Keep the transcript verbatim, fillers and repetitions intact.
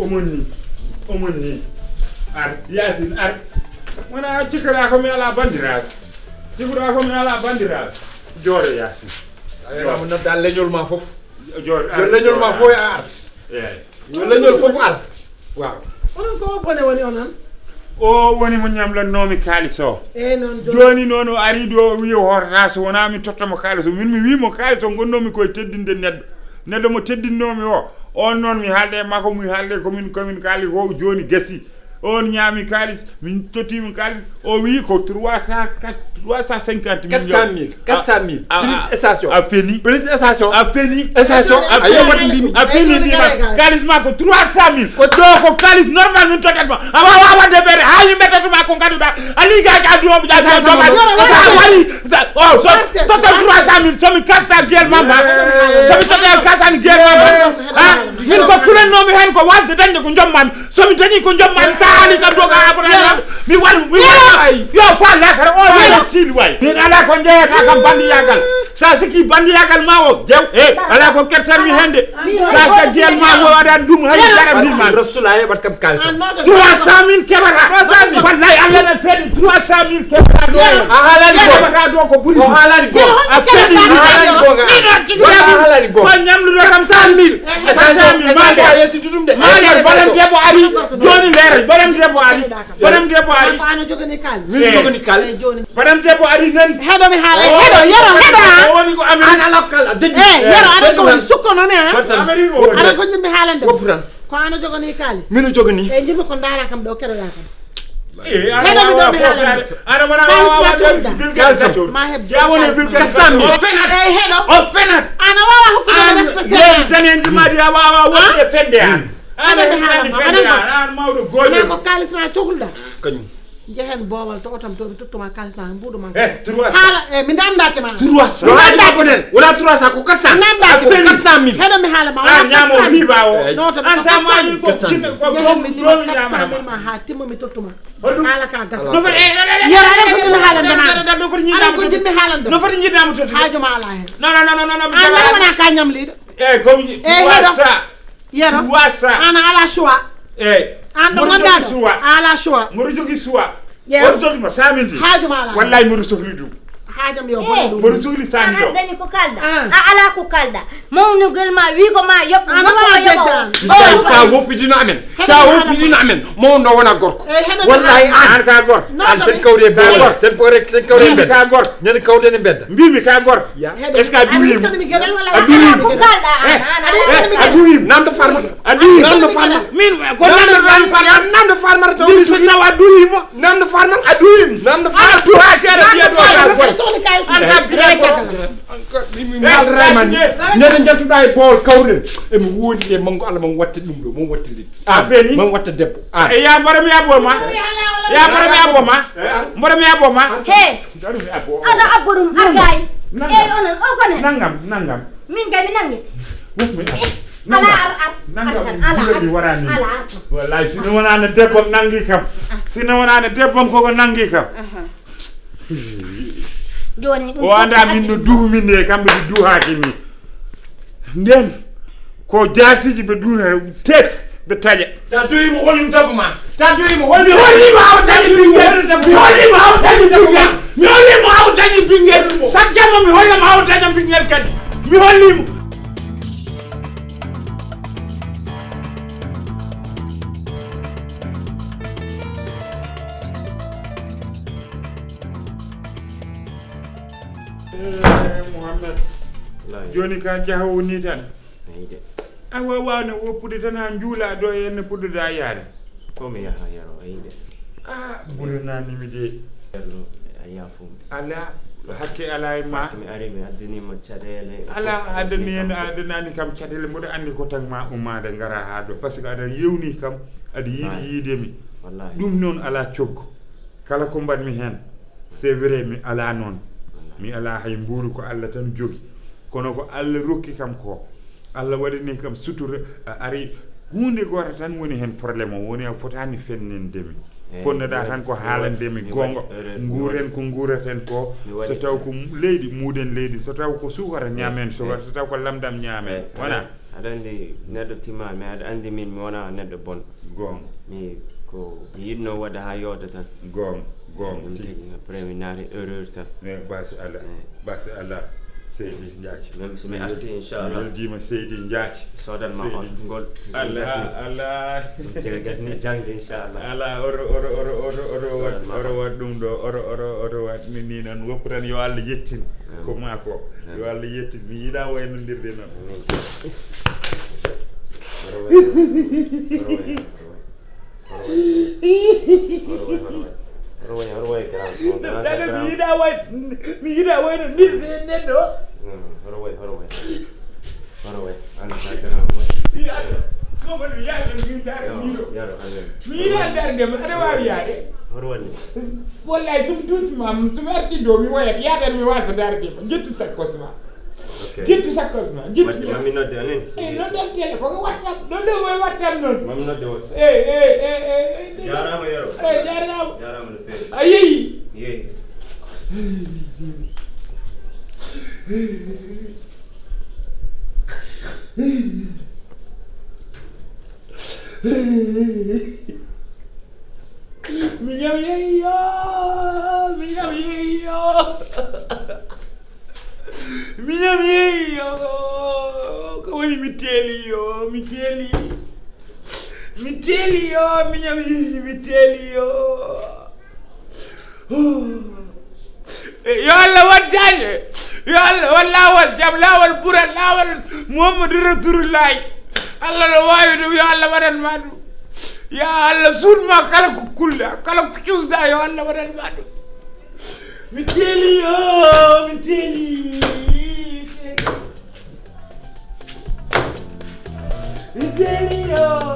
Omon ni, omon ni. Ar, Yaasin, ar. Wona cikkataa ko mi alaa banndiraaɓe. Cikkataa ko mi alaa banndiraaɓe. Jooro Yaasin. A wiyaama nodda leñol ma fof. Jooro, yo leñol ma fof e ar. Eeyi. Yo leñol fof ar. Waaw. Onon ko o bone woni onon? O woni mo ñamlannoomi kaalis o. Eeyi, noon jooni. Jooni noon o ari ɗo, o wi o horata so wonaa mi totta mo kaalis o. Min mi wi mo kaalis o ngonnoomi koye teddinde neɗɗo. Neɗɗo mo teddinnoomi o, on noon mi haalde e makko, mi haalde e commune, commune kaali ko jooni gasi. On ñaami kaalis, min tottiimo kaalis, o wi ko trois cent, trois cent cinquante millions. Quatre cent mille, quatre cent mille. A, a, plus station. A feni. Plus station. A feni. Station. A feni. A feni, mbima kaalis ma ko trois cent mille. Ko ɗo ko kaalis normal min tottat ma. A waawaa waɗde ɓeere, haa mi ɓettata ma ko ngannduɗaa. A liggaki addunoɓe jaabi. Sa wari, sa, o, so, so taw trois cent mille, so mi kasta gel mamma. So mi totta kasani gel mamma. Ha? Min ko kulannoomi heen ko waasde dañde ko jommaami. So mi dañi ko jommaami, sa haali kam ɗo ka abonaa. Mi war, mi war. Yo fa lakara, o wela siil way. Min alaa ko jeyata kam banndiyagal. Sa sikki banndiyagal ma o, jew. Eh, alaa ko kersan mi heen de. Sa ka gel ma o waɗan ɗum hay dara min ma. Rasul a yoɓat kam kaalis. Trois cent mille keɓata. Trois cent mille. Wallahi Allah na seedi trois cent mille keɓata ɗo. A haalani ko. Keɓata ɗo ko ɓuri. O haalani ko. A seedi. A haalani ko. Min o tigi. A haalani ko. Ko ñamluɗo kam quatre cent mille. Quatre cent mille. Maale. A yetti ɗum de. Maale, borom debbo ari. Jooni leere, borom debbo ari. Borom debbo ari. Ko an o jogani kaalis. Min jogani kaalis. Eyi, jooni. Borom debbo ari nan. Heɗo mi haala, heɗo, yero, heɗo, a. O woni ko amen. An ala kala, a dañi. Eh, yero, aɗa ko woni sukko noon, eh. Aɗa ko jiɗmi haalande. Woppu tan. Ko an o jogani kaalis. Min o jogani. Eyi, jiɗmi ko ndaara kam ɗo, keɗoɗaa kam. Eh, aɗa heɗo mi waawa ɗo mi haalande. Aɗa wona kaalis waawa ma tolɗa. Kaalis ma. Ma heɓ. Ya woni kaalis ma. Quatre cent mille. O fenat. Eyi, heɗo. O fenat. Ana waawa hokkude respect. An, yeru daneeji ma ɗi a waawa wonde fende an. Aɗa mi haalana ma, aɗa mi haalana ma, aɗa mawɗo golle. Ma ko kaalis ma cohluɗa. Kañum. Njehen boowal to otam to, mi tottuma kaalis ma, mbuuɗu ma. Eh, trois cents. Haala, eh, mi namdaaki ma. Trois cents. Mi namdaaki ma. Wona trois cents, ko quatre cents. Mi namdaaki ma. Ko quatre cent mille. Heɗo mi haala ma, wona quatre cent mille. Ah, ñaamo mi bawo. Non, to an sa ma yi ko quatre cent mille. Ko doomi ñaama. Quatre cent mille ma haa timma mi tottuma. Haala ka gasa. No fa-, eh, eh, eh, eh, yero, aɗa ko jiɗmi haalande ma. Aɗa ko jiɗmi haalande. No foti jiɗnama to. Haaju ma ala hen. Non, non, non, non, non. An wona ka ñamliɗo. Eh, comme trois cents. Yero. Trois cents. An a ala choix. Eyi. An ɗo ngonɗaa ɗo. A ala choix. Mboɗo jogii choix. Yeru. Oto tolni ma cent mille. Haaju ma ala. Wallahi mboɗo sohli ɗum. Haajam yo bone ɗum. Mboɗo sohli cent mille. An dañi ko kalɗa. A ala ko kalɗa. Mawnugol ma wi ko ma yoɓ. An wona yoɓo. Sa woppidino amen. Sa woppidino amen. Mawɗo wona gorko. Wallahi an. An ka gorko. An sen kawre bor. Sen kawre, sen kawre bor. Ka gorko. Ñande kawɗen e mbedda. Mbimi ka gorko. Ya. Est-ce que a duwimo? A duwimo. A duwimo. Namdo farma. A duwimo. Namdo farma. Min ko namdo farma. Namdo farma to. Min so taw a duwimo. Namdo farma. A duwimo. Namdo farma. A duwa kere biya do ka gorko. An ka biya gorko. Mi malray man. Ñande jantuɗa e bol kawren. E mi woni e mango Allah man watte ɗum ɗo, man watte ɗum. A feni? Man watta debbo. A. E ya mbara mi abo ma. Ya mbara mi abo ma. Mbara mi abo ma. He. Daru mi abo. Ala aborum argay. E onon o kone. Nangam, nangam. Min gay mi nangi. Wut mi abo. Ala ar ar. Nangam. Ala ar. Mi warani. Ala ar. Wallahi sino wonano debbo nangi kam. Sino wonano debbo ko ko nangi kam. Aha. Joni ɗum o anda min no duumi nde kamɓe ɓe duhaaki ni. Nden ko jaasiji ɓe duuna tet ɓe taƴa. Sa duyi mo hollim debbo ma. Sa duyi mo hollim. Mi holli ma o taƴi ɓingel. Mi holli ma o taƴi ɓingel. Mi holli ma o taƴi ɓingel. Sakkemo mi holla ma o taƴa ɓingel kadi. Mi holli mo. Eh, Mouhamed. Joni ka jahowo ni tan. Awa wawno woppude tan ha njuula ɗo e henne puɗɗoɗa yaade. Ko mi yaha yaro, a yiɗe. Ah, ɓurananimi de. Ceerno, a yaafum. Ala, hakke ala e ma. Parce que mi ari, mi addinima caɗeele. Ala, addani en, addanani kam caɗeele, mboɗo andi ko tan ma ummade ngara ha ɗo. Parce que aɗa yewni kam, aɗa yiɗi yiide mi. Wallahi. Ɗum noon ala coggu. Kala ko mbaɗmi heen, c'est vrai, mi alaa noon. Mi alaa hay mbuuru, ko Allah tan jogi. Kono ko Allah rokki kam ko, Allah waɗani kam sutura, a ari, huunde gooto tan woni heen problème o, woni a fotaani fenninde mi. Ponnoɗaa tan ko haalande mi goonga, nguuren ko nguuraten ko, so taw ko leydi, muuɗen leydi, so taw ko suukara, ñaamen suukara, so taw ko lamndam, ñaamen. Wonaa? Aɗa anndi neɗɗo timma, mais aɗa anndi min mi wona neɗɗo bon. Goonga. Mi ko mi yiɗno waɗa haa yooɗa tan. Goonga, goonga. Ɗum tigi. Tigi, après mi naati erreur tan. Mais basi ala, eh, basi ala. Seydi Ndiaye. Même so mi arti, inchallah. Mi weldiima Seydi Ndiaye. Sodan ma on ngol. Allah, Allah. Tigi gasni jangde, inchallah. Ala, oro, oro, oro, oro, oro, wat, oro, wat ɗum ɗo, oro, oro, oro, wat ni, ni noon, woppu tan, yo Allah yettin. Amin. Ko maa ko. Amin. Yo Allah yettin. Mi yiɗa waynondirde noon. Amin. Oro, oro, oro, oro, oro. Hoto way, hoto way. Hoto way, hoto way, grand. Dada, mi yiɗa way, mi yiɗa way no nirde neɗɗo. Hmm, hoto way, hoto way. Hoto way. An ka grand. Yaro, Mamadou, yaro, mi yiɗa. Yaro, yaro, an. Mi yiɗa darde ma, aɗa waawi yaade. Hoto woni? Wallahi, tum doucement, so mi arti ɗo, mi woyat, yaadan mi wasa darde ma. Jettu sakkos ma. Ok. Jettu sakkos ma, jettu. Wadde, ma mi nodde on en? Eh, noddan téléphone, WhatsApp, noddan mo e WhatsApp noon. Ma mi nodde WhatsApp. Eh, eh, eh, eh, eh. Jaaraama, Yero. Eh, jaaraama. Jaaraama no feewi. A yeeyi? Yeeyi. Miñam yeeyo, miñam yeeyo, miñam yeeyo. Ko woni mi teeli yo, mi teeli. Mi teeli yo, miñam yeeyi, mi teeli yo. Yo Allah waɗ dañe, yo Allah waɗ laawol jam, laawol ɓural, laawol Muhammadu Rasulullahi. Allah no waawi ɗum, yo Allah waɗan ma ɗum. Ya Allah, suun ma kala ko kulla, kala ko cusda, yo Allah waɗan ma ɗum. Mi teeli yo, mi teeli. Mi teeli yo.